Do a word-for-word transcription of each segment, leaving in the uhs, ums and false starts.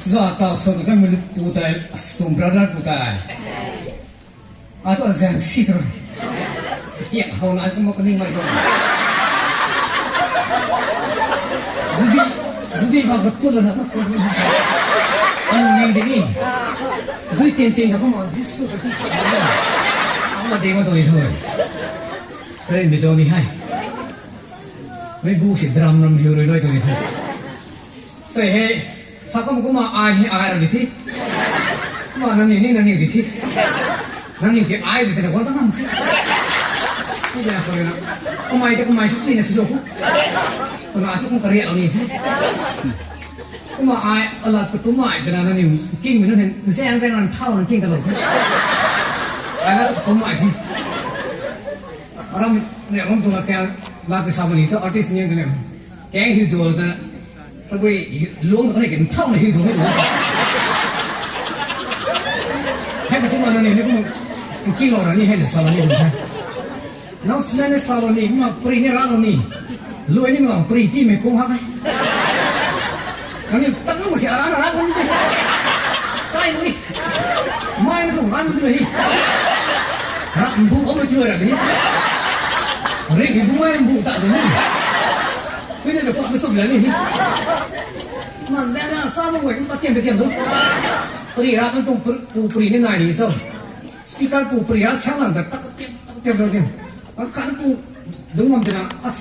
Za ta so na kan muli pu tai, astum brother pu tai. A tu azang si tu. Tiak hau na kumna kaning mai tu. Zubi, zubi ba ka tu la na ka so. Anu ni di ni. Dui tin tin na kumna Jisu ka ti. Ama de ma tu ni tu. Sai mi tu ni hai. Mei bu si drum ram hiu rui rui tu ni tu. Sei hei, sa kum kumna ai hei ai ra di thi. Kumna nangniw ni nangniw di thi. Nangniw ki ai di thi na guang ta ngam. Ni ja ko na. Kumai ta kumai si si na si so ku. Tuna si kum kariak ni thi. Kumna ai alat ka tumai ta na nangniw king mi na hin zang zang ran thau na king ta lo thi. Ai na ta tumai thi. Aram ni ram tu na kya la ti sa ba ni so artist ni ka ne. Kang hiu dual ta, tabui luang ta kanei kin thau na hiu dual hei dual. Hei ta kumna nangniw ni kumna king lo ra ni hei na sa lo ni dual hei. Nang smen ni sa lo ni, kumna pri ni ra lo ni. Lui ni kumna pri ti mei kung hak hei. Kaniw tang na masi ara na ra kung ti. Tai ni. Mai na kung ran ti mei. Ra mbu om ti ra di. Ring ni bu mai mbu ta di ni. Kui na de pa mi sum la ni. Man de na sa mo wei ta tiam ta tiam tu. Pri ra kan tung pu pri ni nai ni so. Speaker pu pri ra sang lang ta tak tiam tak tiam tak tiam. Kan pu dung mam tina as.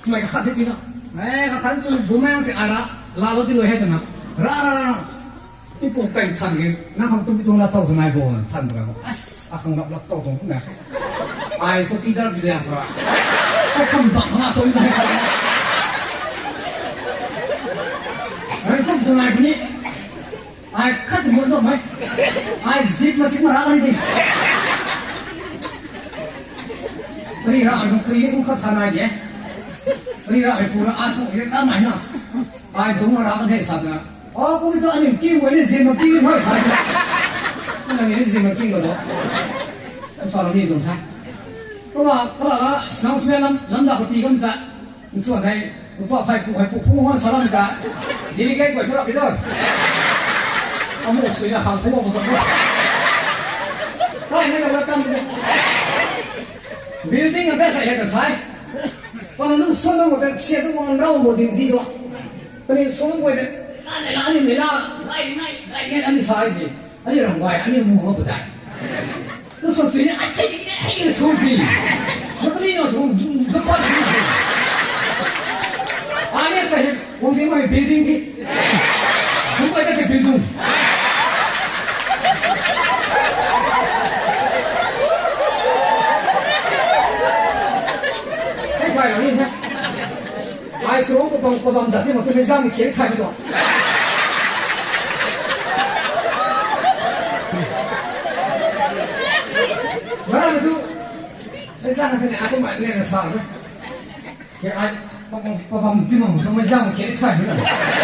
Mai ka khat the tina. Eh ka khat pu bu mai si ara la lo ti lo hei tina. Ra ra ra. Ni pu peng than ke, nang khang tu tu la tau tu nai bo than bo. As, a khang rap la tau tu na. Ai so ti dar bi zang ra. Ai kham bak na tu nai sa. Ai tu tu nai ni. Ai khat mo do mai. Ai zip ma sik ma ra ni di. Pri ra, ai pri ni kum khat khat nai di. Pri ra, ai pu ra, as mo, ai ra mai na. Ai dung ra kan hei sa na. O, kum tu ani king wei ni zin ma king ni hoi sa. Kum na ni zin ma king lo do. Kum sa lo ni dung tha. Kum a, kum a, nang smen lam, lam da ko ti kum ta. Nchuan hei, upa phai pu hei pu pu hon sa lam ta. Delegate ko chura pi do. Amu sui na khang pu mo mo. Kai na ka tam. Building a best ai ka sai. Pang lu so mo ka sia tu mo rau mo ding di do. Kani sum guay de, la de la ni me la, gai ni nai, gai ni ani sa ni, ani ram guay, ani mu ho budai. Tu so si ni, a si ni, ai ni so si. Mo ni no so, du pa ni. Ani sa he, wo di mo building di. Wo guay ta ke building. Hei thai lo ni he. Ai srong ko bam ko bam zat ni ma tu mei zang ni chek thai mi tuang. Mara mi tu mei zang ni ai tu mai ni na sa ni. Ke ai pa bam ti ma tu mei zang ni chek thai mi na.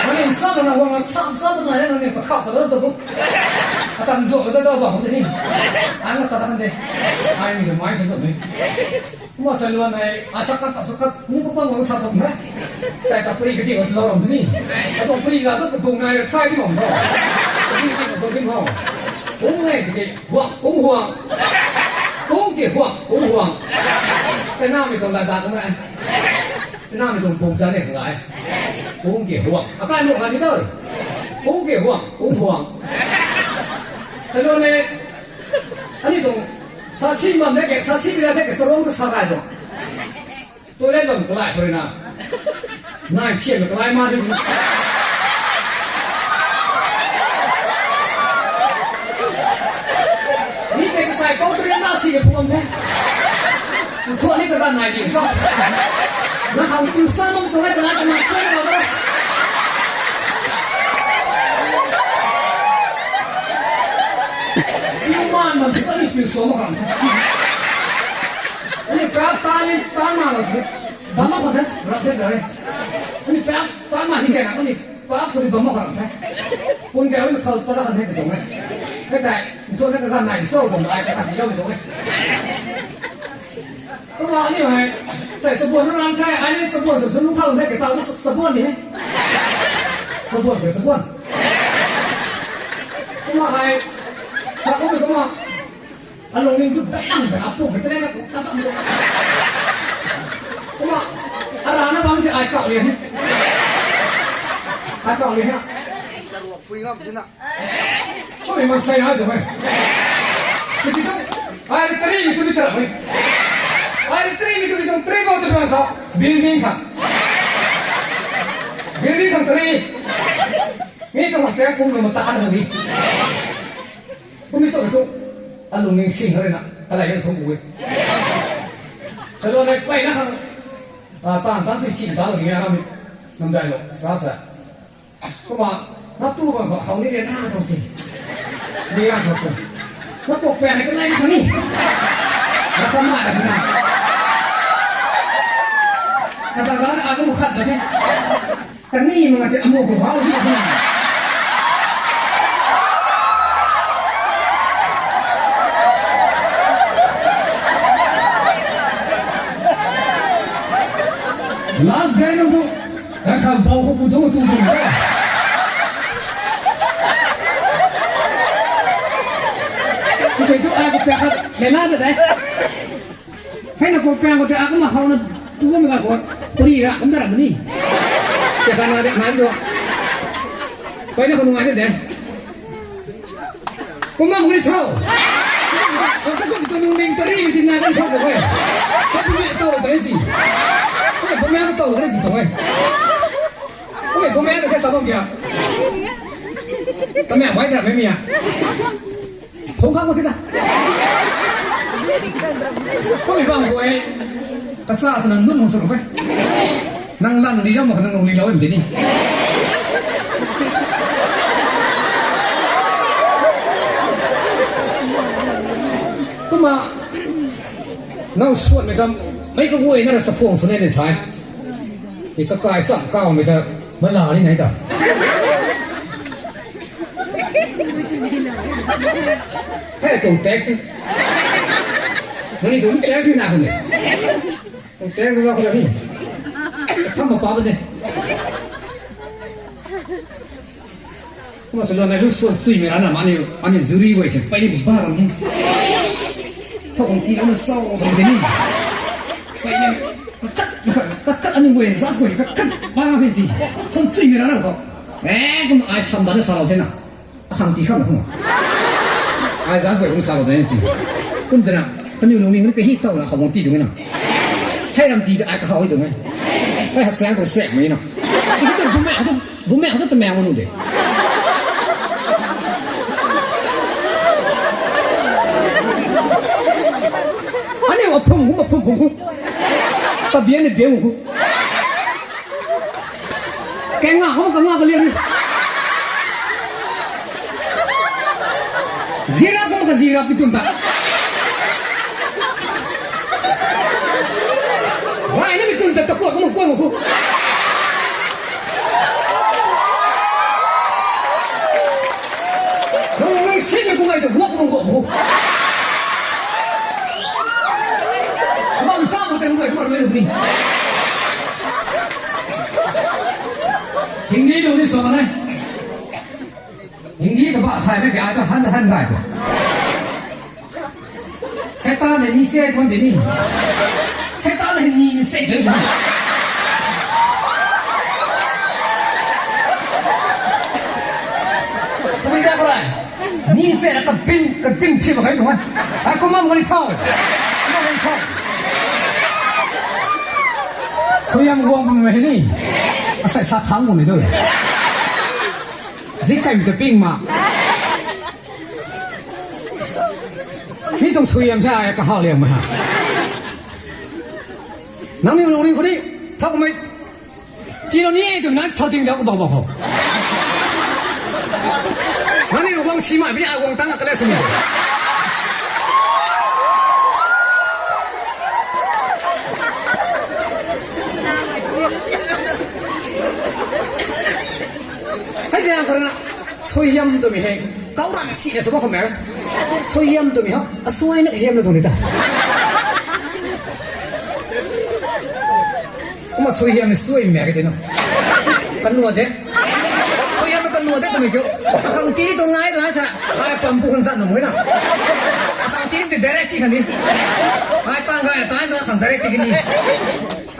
Mani sa na wang sa sa na ya ni pa kha ta lo tu. Atan jo ta ta bam ni. Ai na ta ta de. Ai mi tu mai sa tu ni. Kumna sa luan hei, a sa khat, a sa khat, ni kumna mang sa tuang na. Sai ta pri kati ko lo ram ni. A tuang pri la tu kung nai thai di mong tho. Kati kati ko di mong. Kung nai kati, huang, kung huang. Kung ke huang, kung huang. Tena mi tuang la za kung nai. Tena mi tuang pung za ne kung nai. Kung ke huang. Akai mo kani tho. Kung ke huang, kung huang. Sa luan hei, ani tuang Sa si mam le ke, sa si bila the ke, sa rong sa sa kai tuang. Toilet bam kalai thoi na. Nai thiam kalai ma di. Ni te kai pau toilet na si ke phum the. Thua ni ka nai di sa. Na hau tu sa mong toilet na ka na sa na. Piu man man tu ni piu so ma kan. Ani prap ta ni ta ma lo si. Bam ma khou the, rap the rap. Ani prap ta ma ni kena, ani prap khou ni bam ma khou the. Pun kena ni khou ta la kan the tu me. Khe tai, tu na ka kan nai so tu ai ka kan ni lo tu me. Kumna ani hei, sai sabon na rang the, ani sabon sa sunu khou the, ke ta sa sabon ni. Sabon ke sabon. Kumna ai, sa kumna kumna, alungning tu dailang da apu ka tene na ka sa. Kumna, arana bam si ai kau lian. Ai kau lian ha. Pui ngam sina. Kumna man sai ai tu mai. Mei tu, ai tari mei tu mei tara mai. Ai tari mei tu mei tu tari bau tu bang kau. Building kha. Building kha tari. Mei tu ma se kum na mata na ni. Kumna so tu, alungning sing hari na, kalai yang song bui. Salo nai pai na khang, ah, tan tan sui sing ta lo ni ya na mi, nam dai lo, sa sa. Kumna, na tu bang khou ni le na song si. Ni ya khou tu. Na kok pen ni kalai na ni. Na kam na da na. Na ta ga na agam khat na ni. Kani manga se amu ko hau di na. Last day nung tu, kan kha bau ko pu tu tu tu. Ku tu ai ko pya khat le na de. Hei na ko pang ko te a kumna hau na tu kumna ko pari ra kumna ra ni. Te kan na de man do. Pai na ko nungai de de. Kumna mui thau. Ko ka kum tu nung ning tari mi tin na kan thau ko. Ko tu me tau tari si. Ko tu me tau tari si tau. Ko tu me tau sa bam kya. Kami bai tara me mi ya. Phung khang ko si ta. Kumna bang ko e. Kasa sa nang nun hong sa ko e. Nang lan di jam ma nang nung ni lau em ti ni. Kumna, nang suat mei tam, mei ka guay na ra sa phung sw ne ni sai. Ki ka kai sam kau mei ta, ma la ni nai ta. Hei tuang tax ni. Nani tuang tax ni na kani. Tuang tax ni na kani. Tham ma pa ba ni. Kumna sw lo na lu sw sui mi rana mani, ani juri wei se pai ni ba ram ni. Thok kong ti na sau kong ti ni. Pai ni. Kakat, kakat ani wei zas wei kakat ba na phi si. Sw sui mi rana ko. Eh, kum ai sam ba na sa lo te na. Akhang ti kham na khum. Ai zan sui kum sa lo de ti. Kum tana, kaniw lungning ni kahi tau na khou ti dung na. Hei ram ti ai kahau dung na. Hei ha sang tu sek mai na. Ti tu bu me tu, bu me tu ta me nu de. Ani wa phum kum phum phum kum. Ta bian ni bian kum. Keng nga kum keng nga ka liang. Zira kum ka zira pitun ta. Wai na pitun ta ta kuak kum kuak kum. Nang nang si me kum ai ta kuak kum kuak kum. Bam sa kum ta kuak kum kuak kum. Hindi lu ni sw na. Hindi ka ba thay me ka ai ta han han dai tu. Satan ne ni se thon de ni. Satan ne ni se de ni. Kami ja ko lai. Ni se na ka bin ka dim thi ba kai tu ma. Ai kumna mani thau. Kumna mani thau. Suaihiam guang pum me ni. Asai sa thang pum me tu. Zing kai mi ta ping ma. Mi tuang suaihiam sa ai kahau liang ma ha. Nangniw lungning khou ni, thau kumei. Tilo ni e tu nang thau ting da ku bang bang khou. Nangniw lungning si mai puni ai guang tang a kale sini. Hei zang khou na, suaihiam twmei hei, kau ran si na sw bam khou me. Suaihiam twmei ho, asuai na hiam na tuang di ta. Kumna suaihiam ni suai mak ke tei na. Kanu de. Suaihiam na kanu Ade twmei kiu. Akhang tini tuang ngai la tha. Ai pam pu khang zat nung na. Akhang tini ti direct ti khan ni. Ai tang gay na tai ta akhang direct ti khan ni.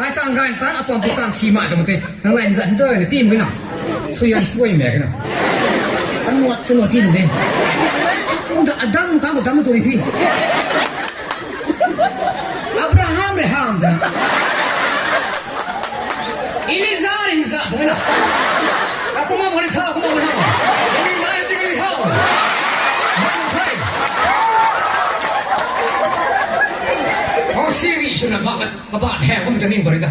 Ai tang gay na tai apam pu tang si mai ta mate. Nang lai zat ni to ni ti mui na. Sui yang sui me na. Kan nuat kan nuat ti de. Kum ta Adam kan ko dam tu ni thi. Abraham re ham ta. Eliezer in zat tu na. Aku ma mori thau, aku ma mori thau. Ini ngai ti ni thau. Ham thai. Kau siri suna ba ka ba he kum ta ning bari da.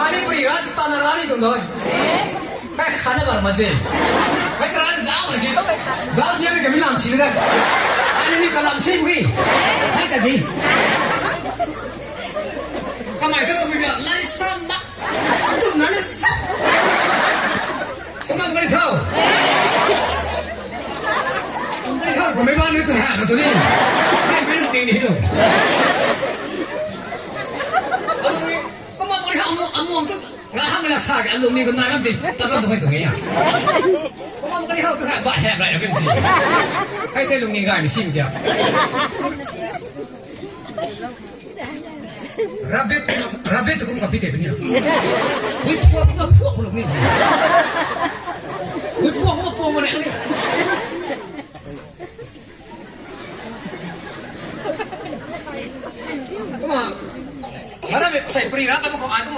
Ani pri rat ta na rani tu doi. Kai khana bar ma je. Kai tara za bar ki. Za je ka mi lam si re. Ani ni ka lam si wi. Hai ka di. Kamei tu tu mi la ni sam ba. Tam tu na na sa. Kumna kari thau. Kari thau, kamei ba ni tu ha, tu ni. Hai mi ni ni lo. Kumna kari thau, amu, amu tu. Nga ham la sa ke alumni ko nai lam ti, ta lam tu kai tu ngai ya. Kumna kari hau tu ha, ba he, ba he, ba he. Hai the lungning gay mi sim kya. Rabbit, rabbit tu kum kapi te bini. Ui pua, pua, pua, pua, pua, pua. Ui pua, pua, pua, pua, pua. Kumna, mara me sai pri ra ta ko ai tu.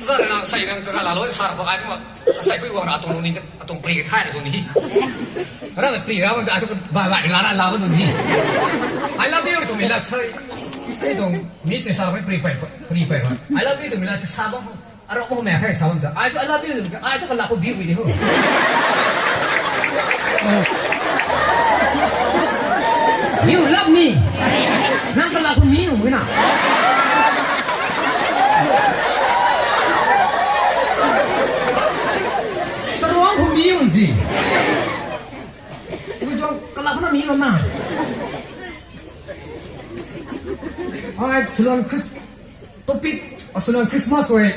Zara na sai nang ka la lo sa ko ai ko. Sai pui wang ra tuang ni ka tuang pri thai na tuang ni. Ra pri ra ba ai ko ba ba la la la ba tuang ni. I love you to me la sai. Ai tuang mi se sa ba pri pai pri pai ba. I love you to me la sai sa ba. Aro mo me khai sa ba ta. Ai to I love you to me. Ai to ka la ko bi wi di ho. You love me. Nang ka la ko mi u na. Saruang ko mi u zi. Ui jong ka la ko na mi u na. Ai, salon Chris, topic, salon Christmas ko e.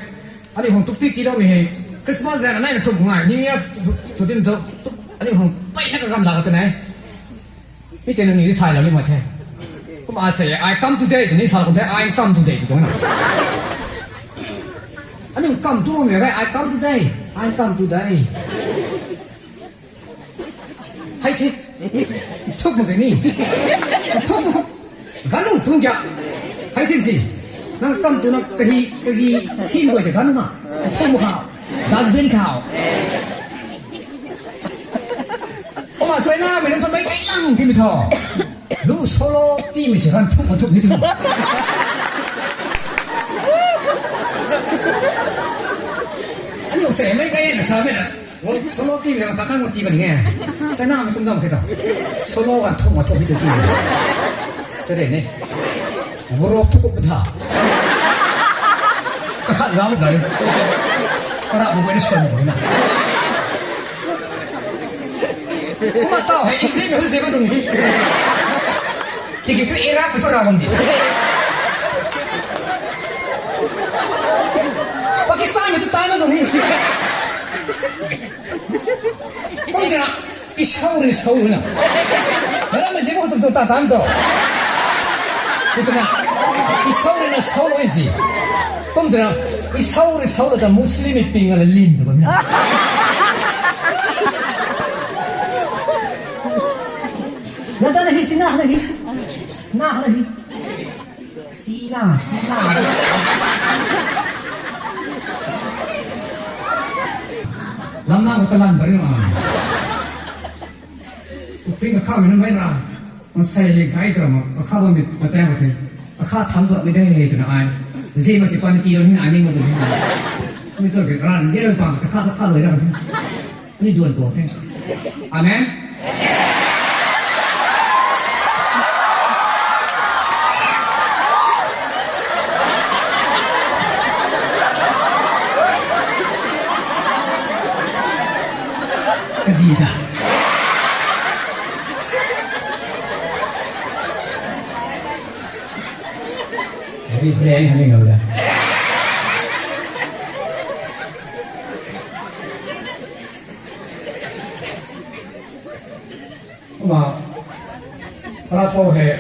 Ani hong topic ti lo mi he. Christmas zan anai na thum ngai. New Year tu, tu, tu, tu, tu, ani hong pai na ka gam la ka tu nai. Mi te nang ni thai lo ni ma the. Kumna I say, "I come today," tu ni sa ko the, "I come today," tu na. Ani hong come tu mi ga, "I come today. I come today." Hai the. Thuk mak ni. Thuk mak. Ganu tung kya. Hai the si. Nang kam tu na kahi, kahi sin boi de ganu ma. Thuk mak khau. Dustbin khau. O ma sai na, mi nang tu mai kai lang ti mi tho. Lu solo ti mi si kan thuk ma thuk ni tu. Ani o sai mai kai na sa mai na. Wo, solo ti mi ka kan wo ti bani nge. Sai na mi kum dam ke ta. Solo kan thuk ma thuk ni tu ti. Sai re ne. Wo ro thuk ko tha. Ka khat gam gari. Ka ra mo ni solo na. Kumna tau hei, Egypt hei Egypt tu ni. Tiki tu Iraq tu ra bam di. Pakistan mi tu tai ma tu ni. Kum jana, i sau ri sau ri na. Mara ma zibu tu tu ta tam to. Itu na, i sau ri na sau lo zi. Kum jana, i sau ri sau lo ta Muslim i ping ala lin tu bam na. Na ta na hi si na na hi. Na na hi. Sina, sina. Lam na ko talan bari ma. Upring ka kha mi na mai ra. Masai le gai tra ma ka kha ba mi patang ka the. Ka kha tham ba mi de he tu na ai. Zi ma si pan ki lo ni ani ma tu ni. Mi cho ke ran zi lo pa ka kha ka kha lo ya. Ni duan tuang the. Amen. Kazi ta. Happy friend, happy ngau da. Kou hei,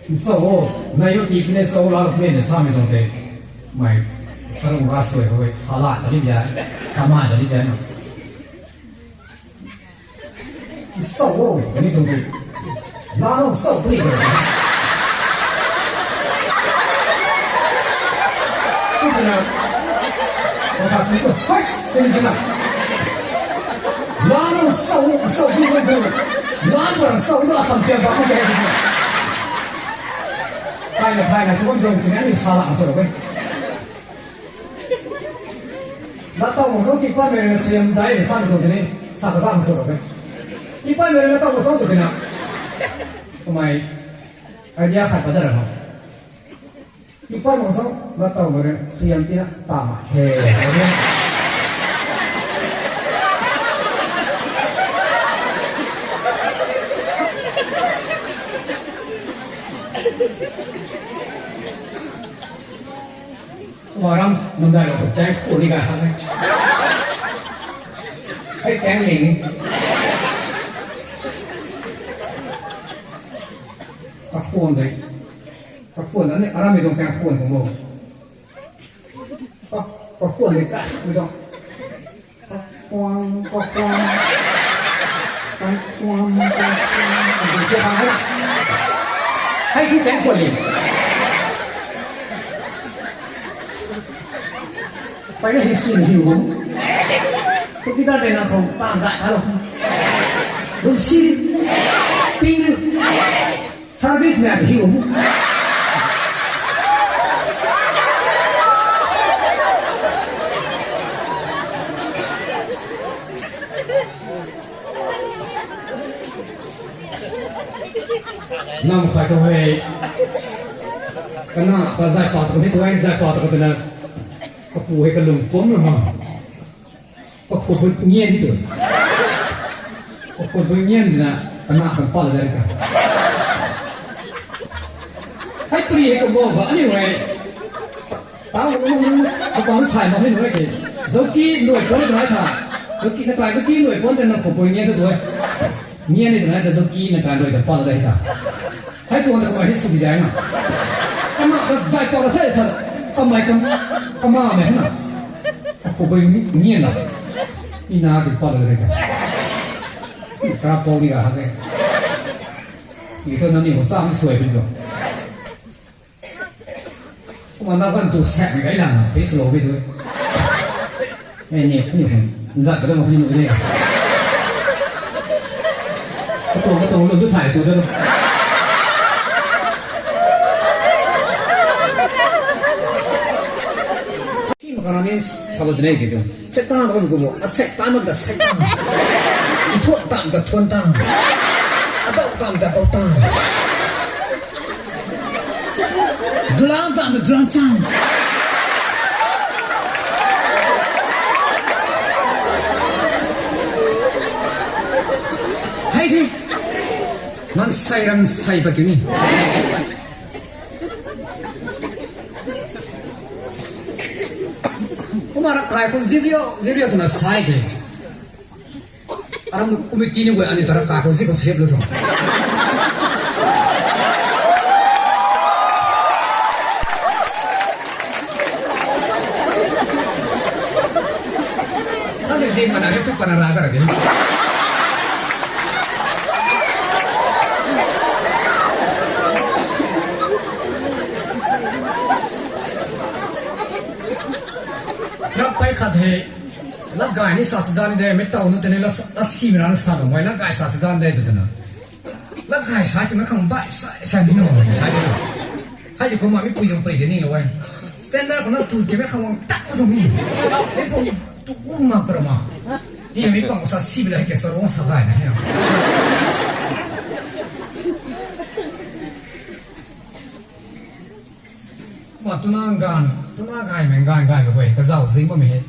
nsou o, nai o ti pine sou la pine ne samei tuang tei. Mei, karung ra sui hou e, sala ta li jai, samai ta li jai na. Nsou o, kani tuang tei. La no nsou puni tuang tei. Kau tei na, kau ta puni tuang, hush, kani tuang na. La no nsou, nsou puni tuang tei. La no nsou, no asam tiam ba ko tei. Thay na, thay na, sw bam tuang, sini ani sala nsou e. Latau mak sou, tiipaimei rui na suaihiam dai e samei tuang tei ni, sa kata mak sou rou e. Tiipaimei rui latau mak sou tu tina. Kamei idea khat pat da ra ho. Tiipaimei mak sou, lataumei rui suaihiam tina ta mak the. Kumna ram nunc dai lou khou tank khwan ni gay hak e. Hei tank ling ni. Kakhwan de. Kakhwan na ni, aram mei tuang tank khwan khou mo. Ka, kakhwan de ka, mei tuang. Kakhwan, kakhwan. Kakhwan, kakhwan. Kakhwan, kakhwan. Hei thu tank khwan ni. Pai na hi sin hiu bum. Thu kita de na khou tan dai tha lou. Bum si. Ping lu. Service mei a hiu bum. Nam khat tu hei, kana ta zai pa tu ni tu hei, zai pa tu ka tu na, kapu hei kalung pum na ma. Kakhwan bui ngian ni tu. Kakhwan bui ngian na, kana kan pa la dai ka. Hei pri hei ka bo ba, ani hei. Tau, kabang thay mak ni nai ke. Zauki nui puan nai tha. Zauki na kai, zauki nui puan tei na khou pui ngian tu dui. Ngian ni nai ta zauki na kai nui ta pal dai ta. Hei tuang ta kamei hei sw di jai na. Kama ka zai pal the sa. Kamei kam, kama mei na. Khou pui ngian na. Ni na di pal dai ta. Ka pau ni ga ha ke. Ni tu na ni mo sa ni suai bin tu. Kumna na kan tu sek ni kai lang, face lo bi tu. Ei ni, ni kan, nzat ka dam ni ni. Ka tu, ka tu, lu tu thai tu tu. Ti ma kana ni, sa ba de ki tu. Satan kan kumo, a Satan na da Satan. Thuan tan da thuan tan. A dau tan da dau tan. Dulang tan da dulang chan. Hei the. Mansei ram sei ba kiu ni. Kumna ravkai khou zip riu, zip riu twna sai ke. Aram committee ni guay ani ta ravkai khou zip khou sep lu tho. Kha ke zip mana ni tu pana ra ta ra de. Ravkai khat hei. Latgay ni sa si dan de, mei tau nu tei ni la, la si mei rana sa lou, mei latgay sa si dan de tu tei na. Latgay sa ti mei khang bai sa, sa ni no, sa ni no. Hei ti kumna mei pui tuang pui de ni lou e. Standard khou na tu ke mei khang wang tak ma tuang ni. Mei pui tu u mak ta ra ma. Ni mei pang sa si bi la hei ke sa rong sa gay na he. Ma tuna ganv, tuna gaymei ganv gaymei guay, kazauh zing bammei hei.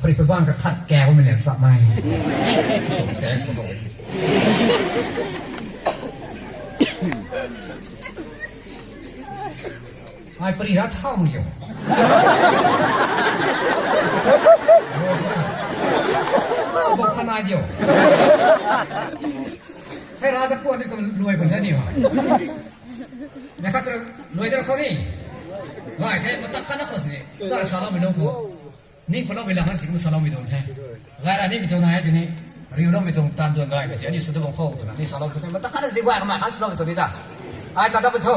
Phari phaban kathat kak bammei lian sap mei. Thanks for the. Ai pari ra thau mei o. Bo khanai dio. Hei ra ta kuan di tu luai bun the ni ha. Na khat ta luai da khou ni. Gay the, matak khat na khou sini. Chara saloumei lou khou. Ning paloumei lang na zi kum saloumei tuang the. Gay ra nimei tuang na e tini. Riuloumei tuang tan tuang gaymei tei. Ani sw tu bam khou tu na. Ni salou tu the. Matak khat na zi guay kamei khat saloumei tuang ni ta. Ai ta ta bam thu.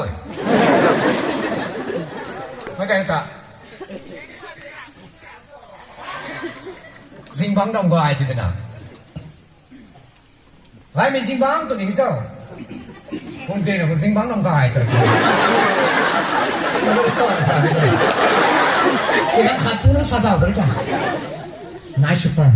Mei kai ta. Zingbangc ram gay ti twna. Gaymei zingbangc tu ni cho. Kum tei na khou zingbangc ram gay tu. Sa ta ni. Kina khat tu na sa ta bari ta. Nice super.